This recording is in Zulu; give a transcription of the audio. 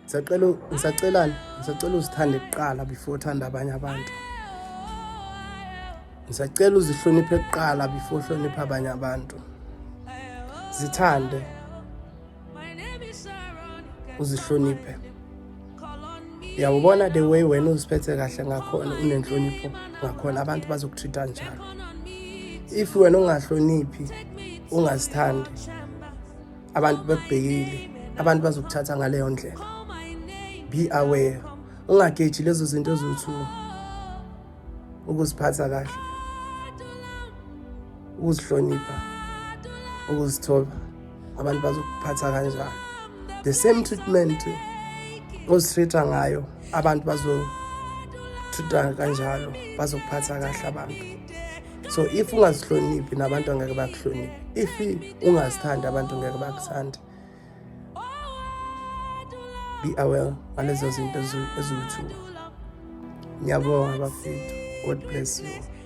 Ngisacela, ngisacelani, ngisacela uzithande kuqala before uthanda abanye abantu. Ngisacela uzihloniphe kuqala before uhloniphe abanye abantu. Zithande, uzihloniphe. Uyawubona the way wena uziphethe kahle ngakhona, unenhlonipho ngakhona, abantu bazokutreat-a njalo. If wena ungahloniphi, ungazithandi, abantu bekubhekile, abantu bazokuthatha ngaleyo ndlela. Be aware, ungageji lezo zinto eziwu-two: ukuziphatha kahle, ukuzihlonipha, ukuzithoba. Abantu bazokuphatha kanjalo, the same treatment ozitreat-a ngayo, abantu bazotreat-a kanjalo, bazokuphatha kahle abantu. So if ungazihloniphi, nabantu angeke bakuhloniphe. If ungazithandi, abantu ngeke bakuthande. Be aware ngalezo zinto eziwu-two. Ngiyabonga bafethu, God bless you.